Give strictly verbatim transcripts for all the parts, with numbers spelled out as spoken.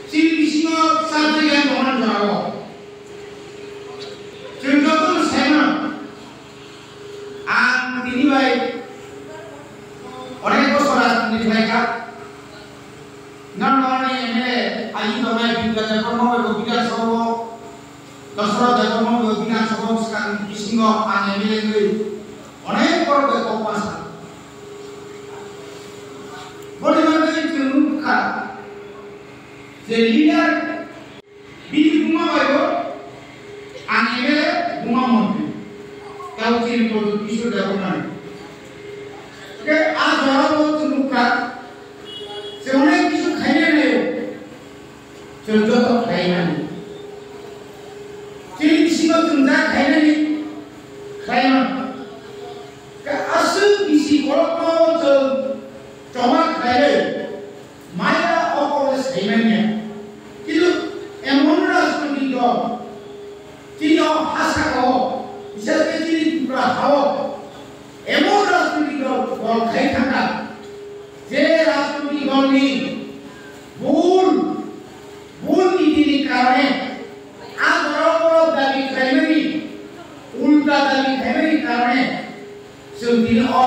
Chini bisingo chajagya tongmani jorao chwng jotono saimano. Ang tini bai onek bosor rajniti khlaikha. Nono ani M L A aji tongnai Bidya Debbarma bai bo Bidhan Sabha o, Dasarath Debbarma bai bo Bidhan Sabha o swkang bisingo ang M L A wngwi onek borok bai kok ma sa. Boni bagwi chwng nukha je leader bini buma bai bo ang M L A buma montri. Tao chini Pradyot Kishore Debbarma ni. Ke a jora bo chwng nukha je onek kisu khainai naio. Chwng joto khlaimani. Chini bisingo chwng ja khainani khlaimani. Ka aswk bisi kolokno chwng choba khlaiwi maya o kok le saimanya. Kintu emon rajnoitik dol chini o ha saka o, bishes khe chini Tripura ha o, emon rajnoitik dol, dol khai thangkha, je rajnoitik dolni bul, bul nitini karone, a borok borok dabi khlaimani, ulta dabi khlaimani karone, chwng tini o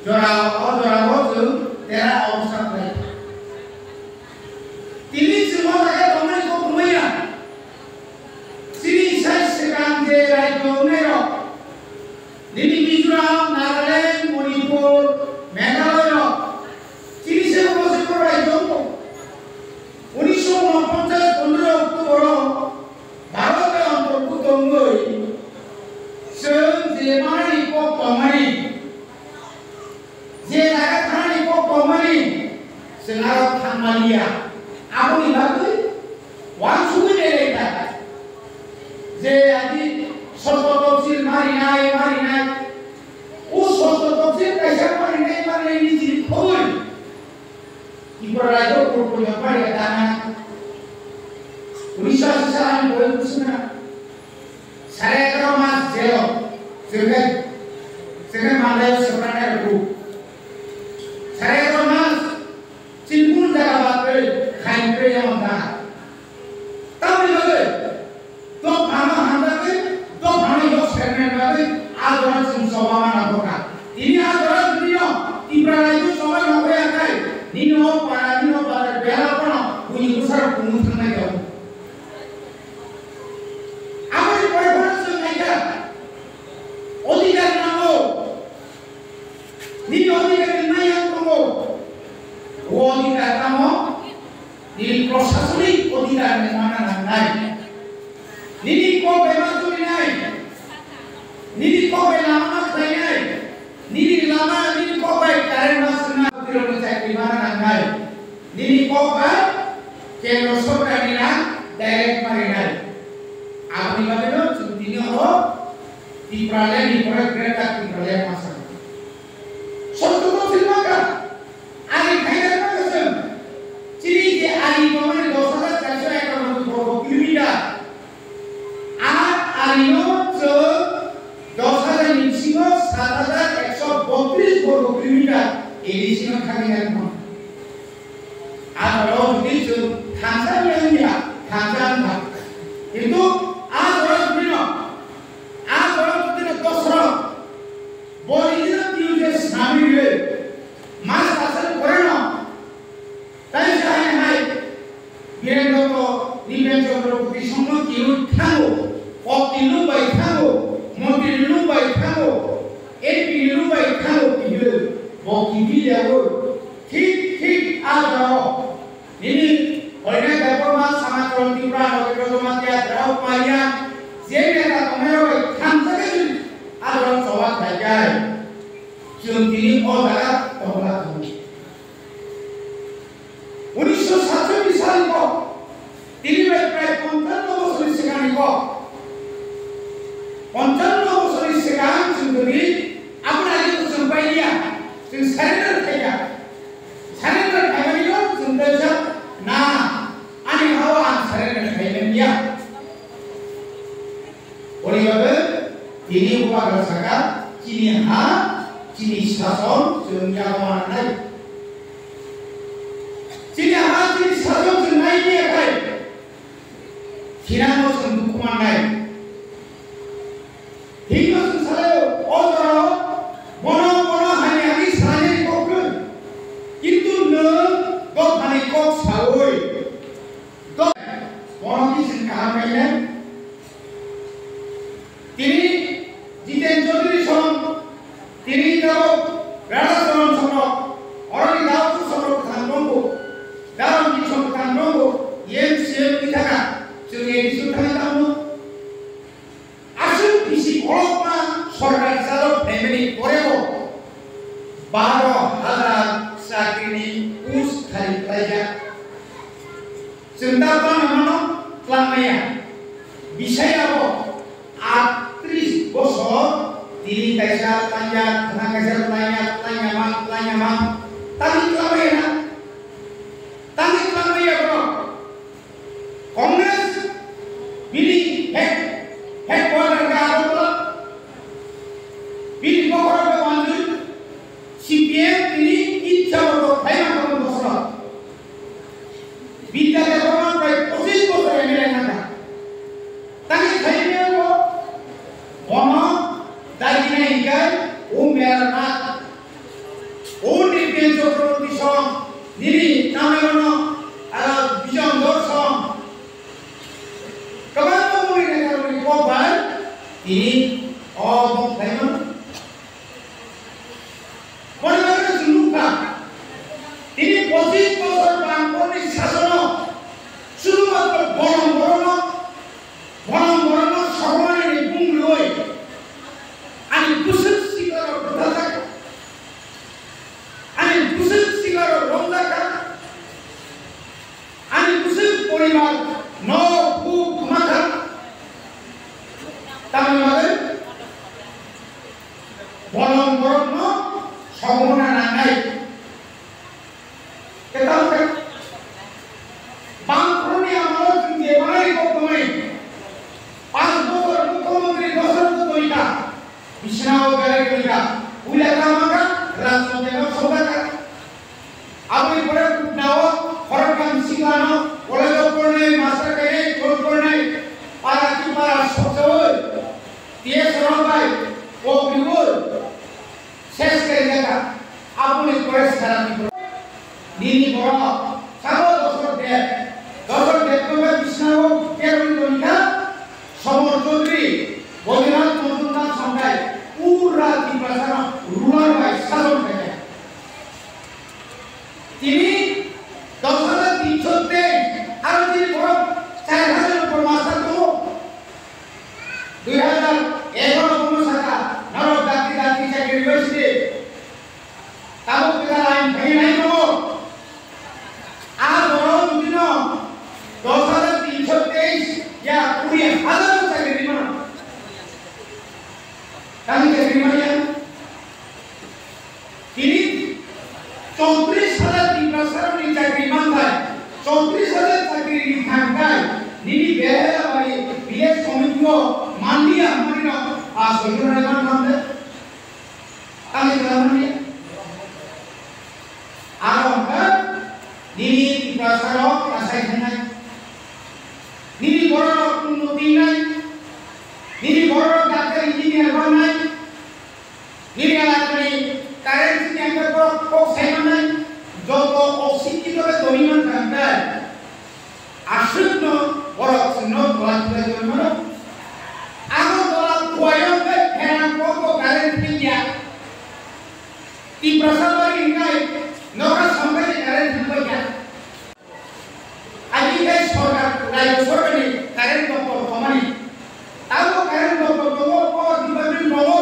jora, o jora o chwng tera obostha khlai. Tini chwng o jaga tongmani kok rwmaya. Chini sai swkang je rajyo wngnai rok, nini Mizoram, Nagaland, Manipur, Meghalaya rok, chini se bo se bo rajyo wngo. Unisho unoponchas pondro October o Bharat bai antorbhukto wngwi chwng je manani kok tongmani, je jaga thanani kok tongmani, chwng aro thangmaliya. Aboni bagwi uansugwi belai kha je adi sosto topsil marinai, marinai. O sosto topsil kaisa marinai, marinai ni jini khoboi. Tripura rajyo purpuri yokmari ya tana. Unisho asi sal ani boi kusuna. Sare egaroh mas jelo. Sirkai, sirkai mandai sebrana ruku. Sare egaroh mas. Chini kunu jaga ba tei khain tei yamon jaga. Tamni bagwi dophano hamjagwi, dophano yok sermani bagwi a jora chwng choba mana bwkha. Tini a jora jodi no Tipra raijo choba nokya khai, nini o para, nini o bazar bela phano buini bwsarok kumu thangnai tongo. Aboni pore phano chwng naikha, odhikar nango. Nini odhikar ni maya tongo. O odhikar tamo? Nini prosasonik odhikar ni mana nangnai. Nini kok bai ma chulinai. Nini kok bai lama ma khlainai. Nini lama, nini kok bai current ma swngnai. Tirokni chakri mana nangnai. Nini kok bai kendro sorkar ni rang direct ma rinai. Aboni bagwi no chwng tini o Tipraland ni pore Greater Tipraland ma sa. Sotto to silmaka. Ari khaina ma sa. Chini je ari tongmani dos hajar charso ekanoboi borgo kilometer. Ar arino chwng dos hajar ni bisingo sat hajar ekso botris borgo kilometer A D C no thangwi nai mano. A jora o jodi chwng thansa wngya wngya, thansa wngkha. Kintu a jora jodi no, a jora jodi no dosrok, bo nini no tiyung je swnamwi rwui, mas aswk pore no, tai se hai hai, Birendra to Nipen Chakraborty songno kiui thango, kok ni lung bai thango, montri ni lung bai thango, M P ni lung bai thango, kiui bo kiui yago. Thik, thik a jora o nini hoinai Debbarma, Sanatana Tripura, Rabindra Jamatia, Draupadi, je neta tongnai rok bai thansa khe chwng a jora choba khlai khe chwng tini o jaga tongla tongo. Unisho satcholish salni kok, tini bai prai ponchanno bosorni swkangni kok. Ponchanno bosorni swkang chwng tini aboni age chwng pailiya, chwng surrender khaikha. Surrender khaimani no chwng kaisa na, ani ha-o ang surrender khaimani ya. Boni bagwi tini bubagra saka, chini ha, chini sason chwng yago mananai. Chini ha, chini sason chwng Sinano chwng dukhu mannai. Hino chwng salaio, o jorao bono bono hani hani salainani kok kwrwi. Kintu nwng dophani kok saui, do-, bono khe chwng kaham khainai. Tini Jiten Chaudhary song, tini tabok Radha Charan song, oroni Daud song kwthang tongo, Daud song kwthang tongo, M C M ni thaka, chwng A D C thangwi tamo. Aswk bisi kolokma sorkar chalo phaimani porebo baro hajar chakrini post khali khlaijak. Chwng da tongna mano twlang maya. Bisai abo aatris bosor tini kaisa twlangya, khwna kaisa twlangya, twlangya mang, twlangya mang. Tangwi twlang maya na? Tangwi twlang maya borok. Congress bini head, headquarter khe Agartala, bini bokhorok khe Manjul, C P M tini itsa borok khlai mangkha bosor. Bidya Debbarma prai pochis bosor M L A thangkha. Tangwi khlai maya bo, bono dagina hinkhe o mera na. O Nripen Chakraborty song, nini tamrano, ah, Bijan Dhor song. Kwbangma mungni netarokni kok bai tini o bung khlaimano. Mone mone chwng nukha, tini pochis bosor bangkorni sasono sudumatro bolong borokno, bolong borokno sokomorni bung rwui ani bwswk siklarok bwtharjakha. Ani bwswk siklarok romjakha, ani bwswk poribar nok buk kwmakha, tamni bagwi bolong borokno sokomorna nangnai. Kwtal khe, bangphuruni amalo chwng je manai kok tongwi, panch bosor mukhyamantri, dos bosor tongwi kha, bisnao berai tongwi kha, puila kama kha, rajnitiro songjakha. Aboni pore Kuknao khoroktham siklano college-o pornai, master khainai, phone pornai, para ki para sokjaui, T S rok bai kok riui, ses khe rijak kha, aboni pore sara Tripura. Nini borok sabo Dosor Deb, Dosor Deb no bai bisnao kerwi tongkha, Somor Chaudhary, Bojrang Majumdar songkhai pura Tiprasano ruler bai sajon khaikha. Tini dos hajar tinso tei aro tini borok char hajar upor master tongo. Dui hajar egaro bono saka norok dakti dakti chakri rwbai sidi. Tabuk kwtal ain phaiwi nai tongo. A borok judino dos hajar tinso teis ya kuri hajar chakri rwmano. Tamo chakri manya? Tini chowtris hajar Tiprasarokni chakri manthai, chowtris hajar chakri rithang khai, nini behela bai village committee-o manliya hwnmani rok a soitor rai man thamde? Tamo chakri manya? Aro hwnkhe nini Tiprasarok asai thangnai, nini bororok unnoti wngnai, nini bororok doctor engineer wngnai, nini elakani current sini hwnkhe borok kok sai mannai, joto osikkhito khe tongwi mankha hwnkhe. Aswkno borok chwngno dola thwlai tongwi mano. Abo dola thuaio hwnkhe pherang kokbo current thangya. Tiprasa bari hwnkhe nokha sambai current thangbaikha. Agi khe sorkar, rajyo sorkarni current doptor tongmani. Abo current doptor tongo, power department tongo.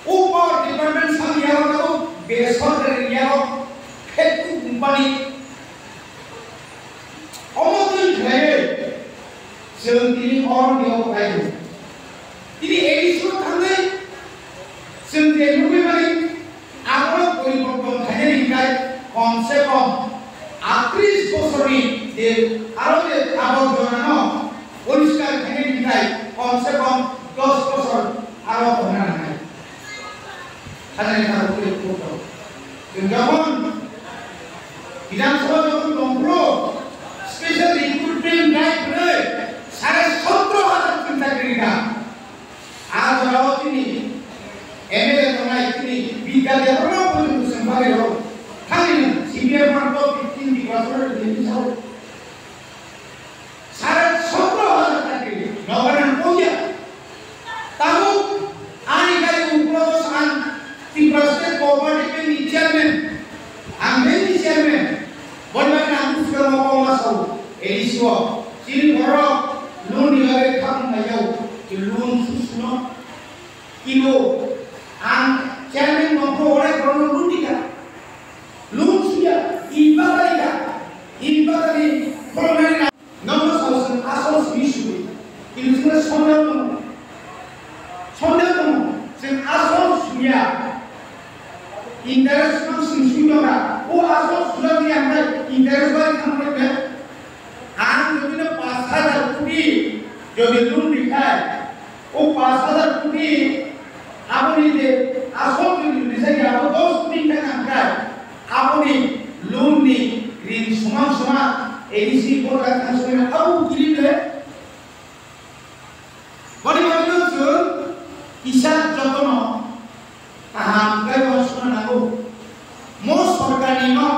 O power department sani yago tabuk besorkari yago, phetu company. Omo twi khlaiwi chwng tini oro ni obo khlai di. Tini A D C o thangwi chwng je nugwi mani abono poriborton khainani hinkhe kom se kom aatris bosorni je aro je aborjonano poriskar khainani hinkhe kom se kom dos bosor aro tongna nangnai. Hajar hajar kori kori. Chwng jokhon Bidhan Sabha jokhon tongphuru, Recruitment drive hwnwi sare sotro hajar chwng chakri rikha. A jorao tini M L A tongnai tini Bidya Debbarma porjonto chwng bagwi rw thangwi nw C P M rok fifteen di bosor ni sao. Sare sotro hajar chakri nogo nang kongya. Tabuk ani gari uklo san Tripura State Cooperative Bank ni chairman, ang bank ni chairman, boni bagwi ang swkang o kok ma sao, A D C o, chini borok loan ni bagwi khamung khaiyao, loan susuno, kilo, ang chairman nongkho orai borokno loan dikha, loan suya, iba tari kha, iba tari khoroknani. Nono sao chwng asol simi simi. Kintu chwngno sondeho tongo. Sondeho tongo. Chwng asol suya. Interest no chwng sui tonga. O asol suya ni amrai interest bai thangmani be. Ang jodi no pash hajar koti jodi loan rikhai, o pash hajar koti aboni je asol jodi rijak ya, abo dos koti wngkha nangkha, aboni loan ni rin soman soman A D C borok thang soi abo kirim le. Boni bagwi no chwng kisa jotono kaham khe uansukna nango. Mo sorkarni no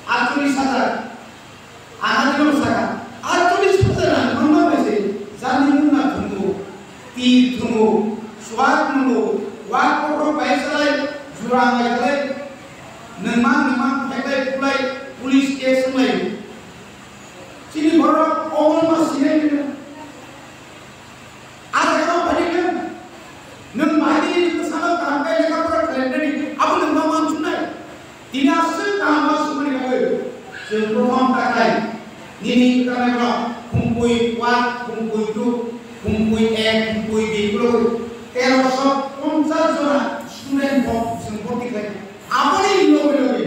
atchollish hajar. Ang ani saka, atchollish hajar ang mangma bai se, jani mungna thungo, tir thungo, swak nungo, wak kokrok bai salai, jura bai salai, nungmang nungmang pheklai phuklai, police case wnglai. Chini borok obo ma sinai nini. Asa kama phani nung. Nung bahai ni nung sama kaham kai lekha pora khlai nani. Abo nung ma wan sunai. Tini aswk kaham ma sumani bagwi. Chwng prothom takhai. Nini kwrwng rok Khumkui one, Khumkui two, Khumkui ek, Khumkui dui, Khumkui tero sho ponchas jona student bo chwng bhorti khai. Aboni loge loge.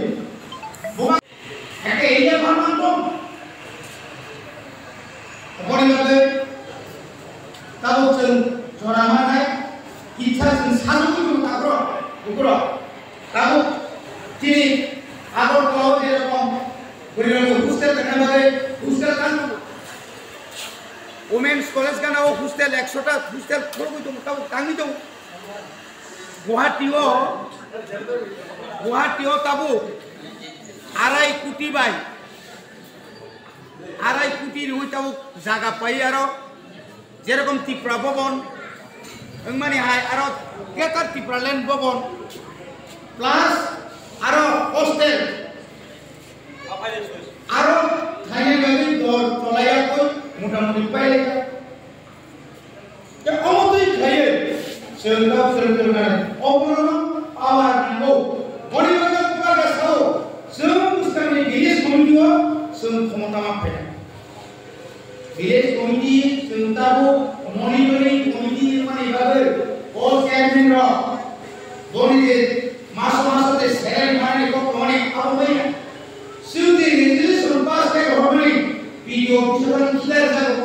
Bo Ekta area pharman tong. Oboni bagwi tabuk chwng jora manai, kitsa chwng sajagwi tongo takhro, bukhro. Tabuk chini Agartala o je rokom bwrwirokni hostel tangna bagwi hostel tang tongo. Women's College gana o hostel ekshota hostel khorokgwi tongo, tabuk tangwi tongo. Guwahati o, Guwahati o tabuk arai koti bai, arai koti rwi tabuk jaga pai aro, jerokom Tripura Bhavan wngmani hai aro Greater Tipraland Bhavan plus aro hostel aro khaina bagwi dor cholai ya koi mota moti pai lai. Tei omo twi khlaiwi chwng kok chwng chwng nai. Oborokno power nango. Boni bagwi ang kwbangkha sao, chwng bwskangni village committee-o chwng khomota ma phainai. Village committee chwng tabuk monitoring committee wngmani bagwi o chairman rok boni je maso maso je salary manani kok tongmani abo maya. Chwng je resolution pass khe rohormani P D O office-o thang khitai rwjago.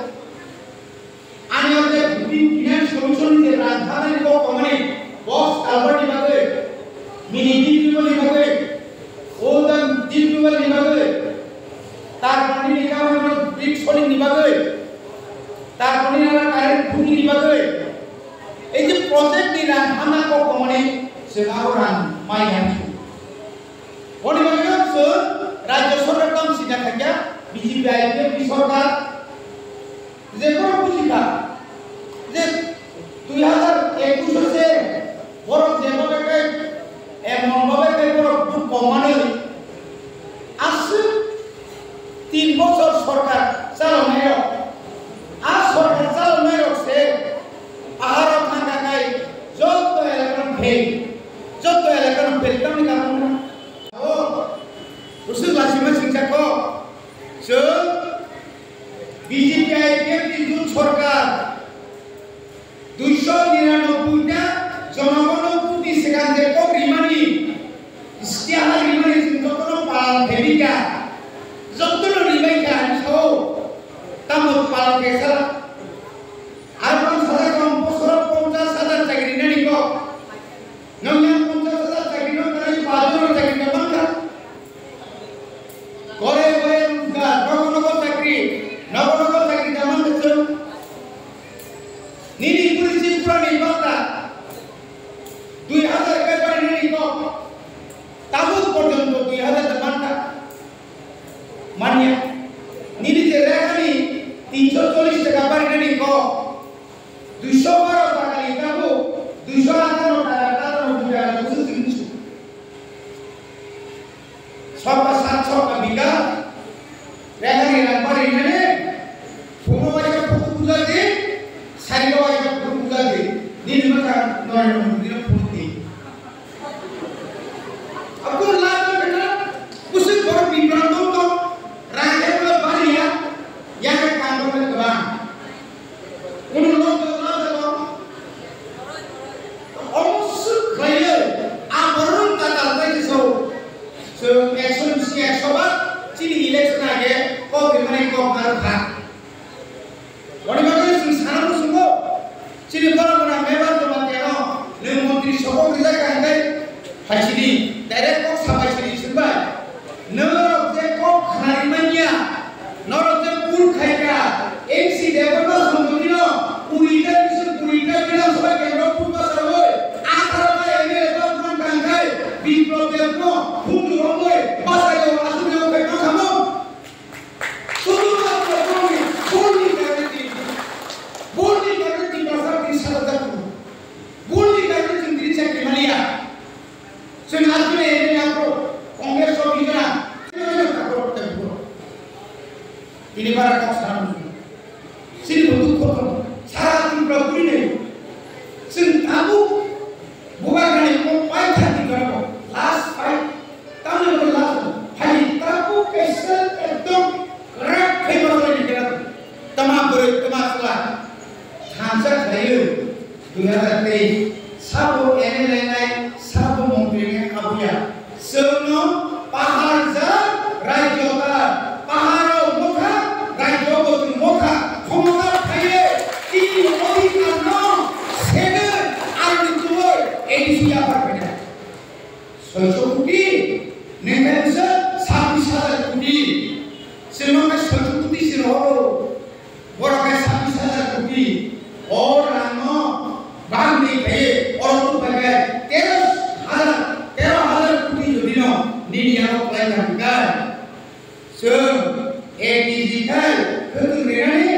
Ani oro je Bhutin Finance Commission ni je rang thangnani kok tongmani, box culvert ni bagwi, mini D P well ni bagwi, old dam D P well ni bagwi, tarpor ni kamani brick soling ni bagwi, tarpor ni nana current booking ni bagwi, ei je project ni rang thangnani kok tongmani, chwng abo rang mai ya. Boni bagwi no chwng Rajya Sarkar tamo sida khaikha, B J P I P F ni sarkar, je borok buji kha je dui hazar ekush o se borok je babe khe, emon babe khe borok vote kok manwi aswk tin bochor sarkar chaloknai rok, a sarkar chaloknai rok se aharo thangkha khai joto elakano fail, joto elakano fail tamni karon wngkha. O, bwswk lachima singsa kok. Chwng B J P I P F ni jut sarkar duiso niranobboi ta jonogono buti swkang je kok rimani, istiha rimani chwng jotono palan khaibika, jotono ribaika hinwi sao, tamo palan khaisa? Arpang sajak rok bosoro ponchas hajar chakri nani kok. Nwng yang ponchas hajar chakri no kanai pajon rok chakri no mankha. Gore gore rojgar, nogo nogo chakri. Nogo nogo chakri da mankha chwng. Nini puri si purani bata dui hazar kai parinani kok. Tabuk porjonto dui hazar da mankha. Manya. Nini je rehani tinsho chollish taka parinani kok. Duisho baro takani tabuk duisho atharo taka, atharo taka, duisho tinso. Sokha sat sokha bigha, rehani rang bari nani, phungo waisa phutu puja di, sari waisa phutu puja di, nini mata Narendra Modi no phutu di. Abdul Laden kena, usik borok bibranto to, rang ya bari ya, ya ke kang bari kebang. Kunu lok lok lok lok. Omo swk khlaiwi aborok tatal tei so. Chwng ekso ni bising ekso bar chini election age kok rimani kok narwkha. Boni bagwi chwng sana muchungo chini borok gwnang member Jamatia no nwng montri sopok rijak kha hwnkhe phaisidi direct kok sa phaisidi swngbai. Norok je kok khnari manya, norok je bul khaikha, M C Deborno Songdorino, kurita bising kurita Bidhan Sabha kendro bul basawi, atharo ta M L A ta bumang tangkhai, Biplab Debno phundu romwi basaio aswk khe ma khamung. Sudhu matra bul ni, bul ni karwi di, bul ni karwi di basa di sada jatu, bul ni karwi di chakri maliya. Chwng aswk ni M L A pro, Congress o bijna, chwng aswk ni M L A pro, tei pro. Tini bara kok sana muchungo. Chini bo dukho tongo. Sara Tripura buri nai. Chwng tabuk bubagrani kok pai thani gana bo. Last fight. Tamni bo last. Hai tabuk kaisa ekdom kwrak khai basalai ni gana. Tama bwrwi, tama chwla. Thansa khlaiwi. Dui hazar teis, sabo M L A nai, sabo montri nai aboya. Chwngno pahar jak rajyo ta, paharo mokha, rajyo bo chwng mokha, khomota phaiwi, chini odhikar no segwi, aroni tubui A D C yapar phainai. Soiso koti, nengkhe bwswk sabbish hajar koti. Chwngno khe soiso koti se rohoro. Borok khe sabbish hajar koti. O rangno bangni khe oro tubui khe tero hajar, tero hajar koti jodi no nini yago kwlai kha hwnkhe. Chwng A D C khai khwtwng rinani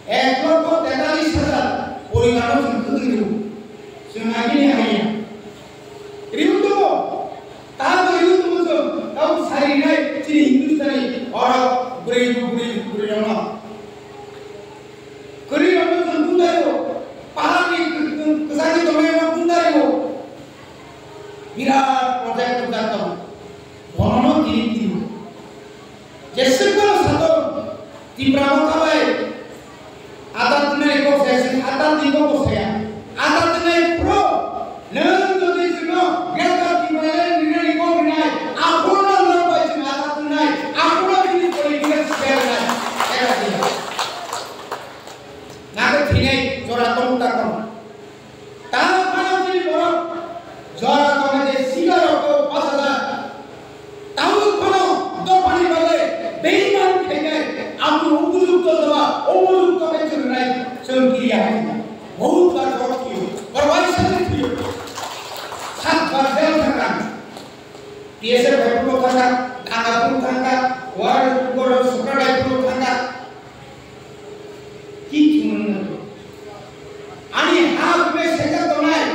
ek lokho tetalis hajar poribarno chwng khwtwng rw. Chwng agini haiya. Riu tongo. Tamo riu tongo chwng. Tamo sari rinai chini Hindustani borok bwrwi bwrwi bwrwi rokno. Kwrwi rokno chwng bundai rw. Paharni kwchangni tongnai rokno bundai rw. Birat project wngjak tong. Bonono tini tini. Jeswk bono satok Tipra Motha bai atat twngnai kok saya, sing atat ni kok saya. Atat twngnai pro. Nwng jodi chwngno Greater Tipraland rinani kok rinai, aphuru no nwng bai chwng atat twngnai, aphuru no chini political sphere nai. Era dia. Naga thinai jora tong takon. Tamo phano chini borok jora tongna je sida rok bachajak. Tamo phano dophani bagwi beiman khainai, amo upojukto jora, upojukto khe chwrwngnai chwng kiriya hai. Bahut bar borok thwiyo, borok waisa thwiyo. Sat bar jel thangkha. T S F bai phuru thangkha, Danga phuru thangkha, War Borok Sukra bai phuru thangkha. Kichu manwi nangkha. Ani ha bubai sengkha tongnai,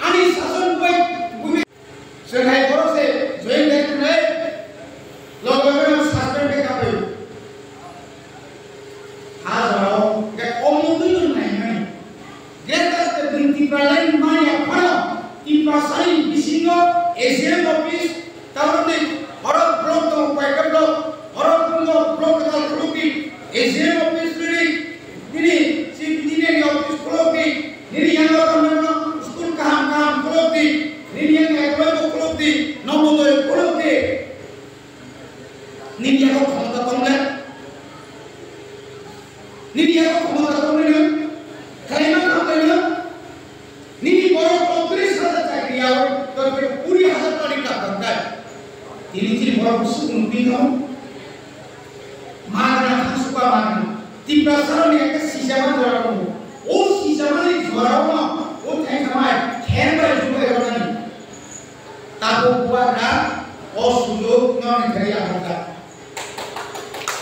ani sason bubai, bubai. Chwng hai borok se join dai tongnai, loge loge no suspend khe kapai. Ha jorao, ke omo twi no naimani. Greater Tipraland manya phano Tiprasani bisingo A C M office, tamoni borok block tongo, koyekta block, borok tongo block kwtal khulukdi, A C M office rwdi, nini chief engineer ni office khulukdi, nini yango tongmano school kaham kaham khulukdi, nini yango ekolaibo khulukdi, Navodaya khulukdi. Nini yago khomota tong le? Nini yago khomota tong le nwng? Khlaima tong le nwng? Nini borok chowtrish hajar chakri yago, chowtrish kuri hajar tani kap tong kai. Tini chini borok bwswk nukni tong? Magna thang suka magna. Tiprasarokni ekta sijama jora tongo. O sijamani jorao no o thengsamai khen bai jubai rwnani. Tabuk bubagra o sujok norokni thani yaphakjak.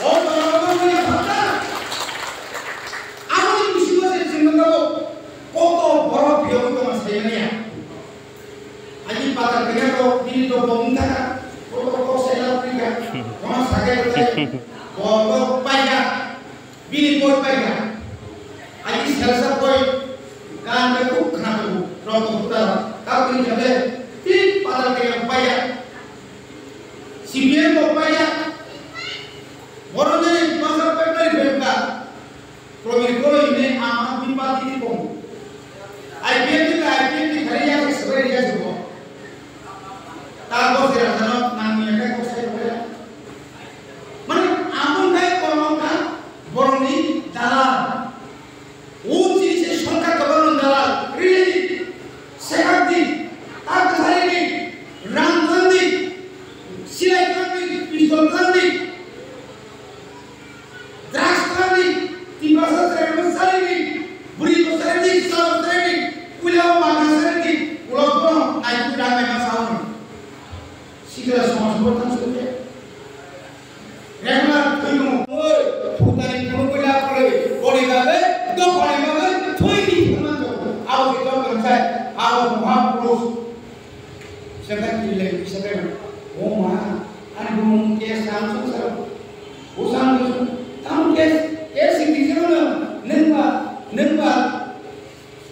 O jorao norokni yaphakjak. Aboni bisingo se chwng nukjago koto borok biyogwi tongma saimanya. Ani patar kaya to bini to bong taka, koto kok sela prika, kono sakai kotai, bong kok paika. Bini boi paikha. Ani selsa boi gan bai khub khna tongo. Rok tong puta rok. Kau bini jabe tin patal kaya paikha. C P M bo paikha. Borok ni masa paikha ni paikha. Promir kolo ini ama bini pati ni kong. I P F ni I P F ni khari ya ke sebai ya jubo. Tabo se rajano nangni ya ke kok sai paikha. Mane, amo wngkha borok wngkha borokni dalal. O chini se sorkar kwbangma dalal. Rili, sekhak di, ta kwthari di, rang tang di, silai tang di, pistol tang di, drugs tang di, tiprasa chwrai bwsari di, bwrwi bwsari di, chwla bwsari di, puila o mangna sari di, ulo borok naitu rang bai ma sao. Sikla somaj bo tang sokhe. Regular thwimung. Oi, phutani phunukgwi la kwrwi. Boni bagwi, dophani bagwi, thwini thangmanto. Abo se dok rwngsai. Abo Mahapurush. Sekai twi lai, sekai. O ma, ani bumung ke sang sung saro. O sang sung. Tamo ke, ke sing di sero na. Nengba, nengba.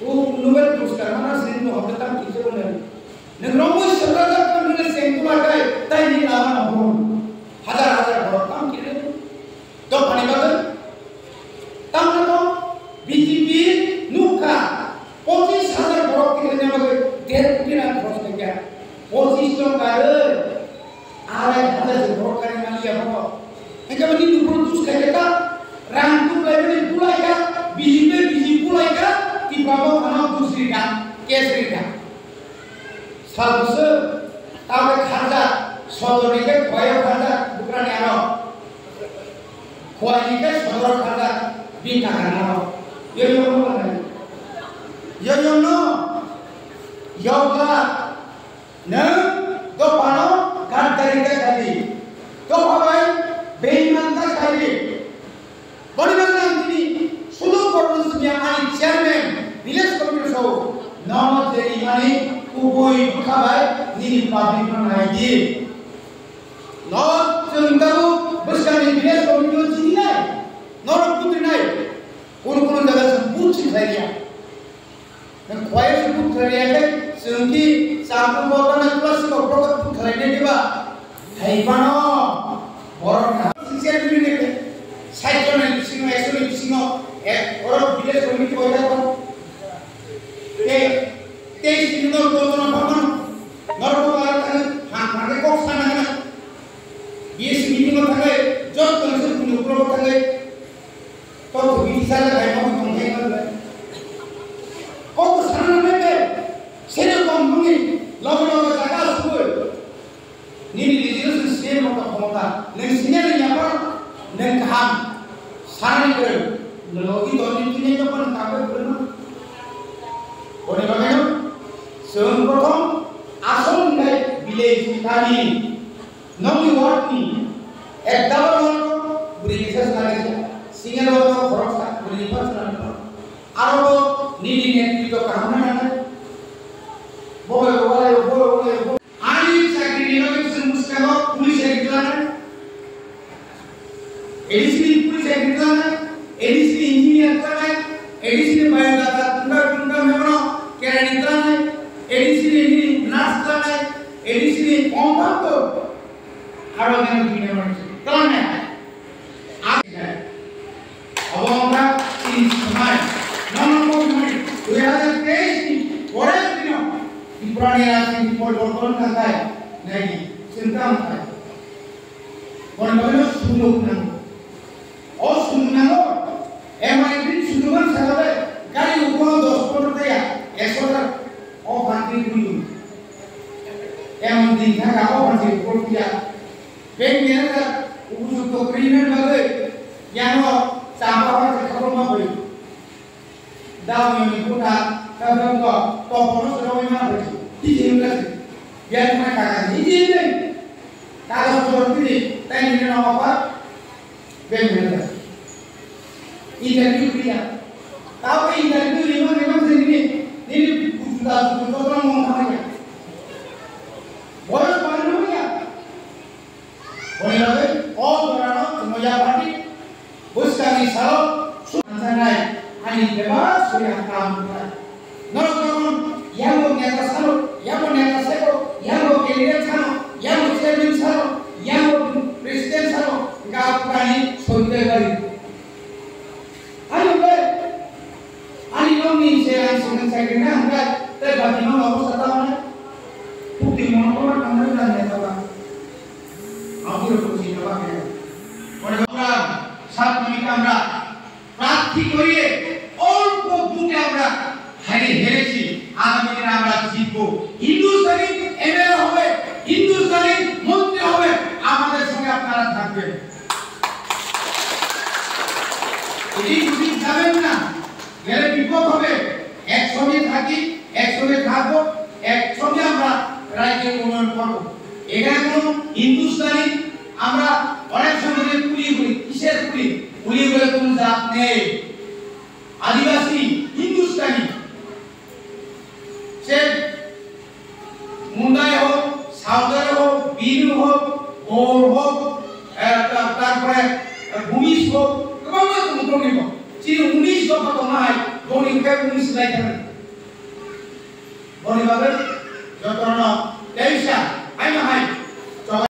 O Nobel Puroskar mana sini no hobe tam kisa bole. Neng romoi sabra jat kan bole sengkula kai, tai ni lama na bon. Hajar hajar borok tam kire. Dophani bagwi. Tam na to B J P nukha. Pochis hajar borok kire na bagwi der koti rang khorch khaikha. Pochis tongka rw. Arai hajar se borok kari maliya bo. Hingke bo nini buphuru dus khaikhe ta, rang tuklaimani bulaikha, biji bai biji bulaikha, Tipra bo thana dus rikha, case rikha. Sal bwswk, tabuk kharjak, sodorni khe khowai o kharjak, bukrani aro. Khowai ni khe sodoro kharjak, bini kaka ni aro. Yo yo no kharjak. Yo yo no. Yo kha. Nwng dophano gaddarí ta khaidi, dopha bai beiman ta khaidi. Boni bagwi ang tini Sudhu Borno Sumia ani chairman, village committee sao, nono jeni mani kubui bwkha bai nini public no nai di. No chwng tabuk bwskangni village committee o chini nai, norok butri nai, kunu kunu jaga chwng buchi khlai ya. Nang khwaya se put khlai ya khe, chwng ki chakung bo tana class ko proka put khlai nai diba? Hai bano, borok na. Sincere ni ne ke, sai jona ni bisingo, ekso ni bisingo, ek, oro village committee ko ya ko. Te, te sini no to to na pa man, nor ko ara tang, ha, ha ke kok sana na. B S C meeting o thangai, jot ko se pun ko thangai. Kok bini sala kai mo tong thai nang lai. Kok sana nang lai. Sere kom nungi logo logo jaga sugoi. Nini resolution senior mo ka khomota. Nang senior ni apa? Nang kaham. Sana ni kere. Logi doni tu ni apa nang kabe kere na. Boni bagai no. Song prothom asol ngai village ni kami. Nokni ward ni ek double ward o bwrwi kisa chwla kaisa, single ward o khoroksa bwrwi ni phan chwla ni ward. Aro bo nini netrito kaham na nangnai. Bo bai bo bai bo bo bai bo. Ani chakri ni bagwi chwng bwskango police chakri klanai. A D C ni police chakri klanai, A D C ni engineer klanai, A D C ni biodata tungka tungka memorandum kerani klanai, A D C ni nurse klanai, A D C ni kompakto aro jeno dunia manse klanai. Abo wngkha chini samai. Nono kok samai dui hajar teis ni pore dino Tripura ni rajniti poriborton khakhai naidi, chwng tamo khai. Boni bagwino sumung nango. O sumung nango. Emani bini sumung man sakale gari ukono dos pondro taya, ekso ta o bantri buidu. Emon din thaka o bantri buidu ya. Bank manager upojukto kwrwi hwnani bagwi yano chapa Dauni ni buta, kadang ko, topono sero wai mana bai. Tiji himla si. Biar mana kaga, tiji himla. Kaga soro tiji, tai ni nama apa? Beng himla. Interview kriya. Tau ke interview lima memang sini ni. Ini buta buta orang mau kaya. Boyos mana ya? Boni bagwi o jorano chwngno yaphardi bwskangni salo suk-, thansanai ani bebak suri ang kaham wngkha. Norok jokon yango neta salo, yango neta seko, yango candidate salo, yango chairman salo, yango president salo, hwnkha phurani sori tei bari. Ani bai, ani nokni se ang swkang sai khe na hwnkhai, tei bati no obo sa ta hwnai. Bukti mono ko ma tang na na ta ba. Ang kiro ko si ta ba khe. Pore ba, sat mani kamra, প্রার্থী করিয়ে অল্প ভোটে আমরা হেরে হেরেছি। আগামী দিনে আমরা জিতবো। হিন্দুস্তানি এমএলএ হবে, হিন্দুস্তানি মন্ত্রী হবে, আমাদের সঙ্গে আপনারা থাকবেন। এদিন যদি যাবেন না, গেলে বিপদ হবে। একসঙ্গে থাকি, একসঙ্গে থাকবো, একসঙ্গে আমরা রাজ্যের উন্নয়ন করবো। এখানে কোনো হিন্দুস্তানি, আমরা অনেক সময় বলি কুলি বলি, কিসের কুলি? কুলি বলে কোনো জাত নেই। আদিবাসী, হিন্দুস্তানি, সে মুন্ডাই হোক, সাঁওতাল হোক, বিহু হোক, গৌড় হোক, আহ, তা-, তারপরে, আহ, ভূমিজ হোক, গোবাং রকম ধর্মী হোক। Chini উনিশ দফা তো নাই, ধর্মী কে উনিশ লাই থাকে। Boni bagwi jotono teisa